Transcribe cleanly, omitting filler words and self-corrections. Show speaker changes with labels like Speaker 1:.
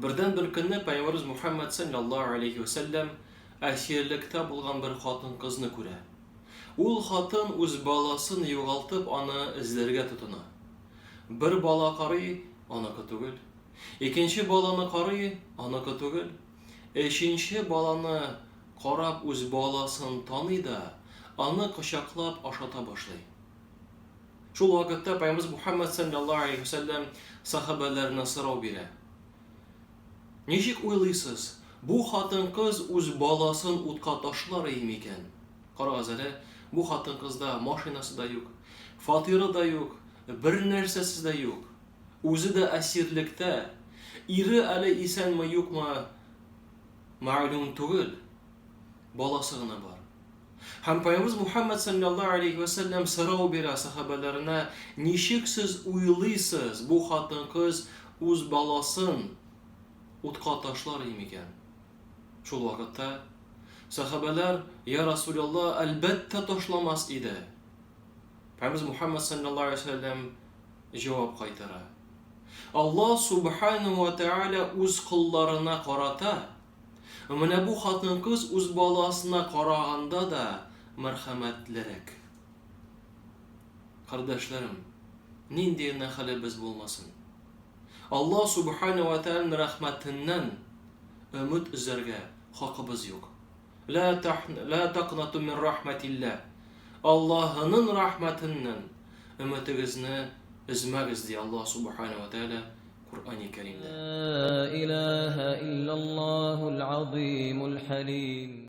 Speaker 1: Бердән-бер көнне Пәйгамбәребез Мухәммәд салләллаһу галәйһи вә сәлләм әсирлектә булган бер хатын-кызны күрә. Ул хатын үз баласын югалтып аны эзләргә тотына. Бер бала карый, аныкы түгел. Икенче баланы карый, аныкы түгел. Өченче баланы карап үз баласын таный да, аны кочаклап ашата башлый. Шул вакытта Пәйгамбәребез Мухәммәд салләллаһу алейһи вә сәлләм сахабәләренә сорау бирә. Ничек уйлыйсыз, бу хатын-кыз үз баласын утка ташлар иде микән? Карагыз әле, бу хатын-кызда машинасы да юк, фатиры да юк, бер нәрсәсе дә юк. Үзе дә әсирлектә. Ире әле исәнме-юкмы, мәгълүм түгел. Баласы гына бар. Һәм Пәйгамбәребез Мухәммәд салләллаһу алейһи вә сәлләм сорау бирә сәхабәләренә, ничек сез уйлыйсыз, бу хатын-кыз үз баласын утка ташлар иде микән? Шул вакытта сәхабәләр, Я Расулалла, әлбәттә ташламас иде. Пәйгамбәребез Мухәммәд салләллаһу алейһи вә сәлләм җавап кайтара. Аллаһ субханаһу ва тәгалә үз колларына карата Менә бу хатын-кыз үз баласына караганда да мәрхәмәтлерәк. Кардәшләрем, нинди генә хәлебез булмасын, Аллаһ Субхана ва Тәгаләнең рәхмәтеннән өмет өзәргә хакыбыз юк. Ла тaqnату мин рахматилла. Аллаһының рәхмәтеннән өметегезне өзмәгез, ди Аллаһ Субхана ва Тәгалә Коръәни Кәримдә.
Speaker 2: Ла илаһа иллаллаһул азимул хәлим.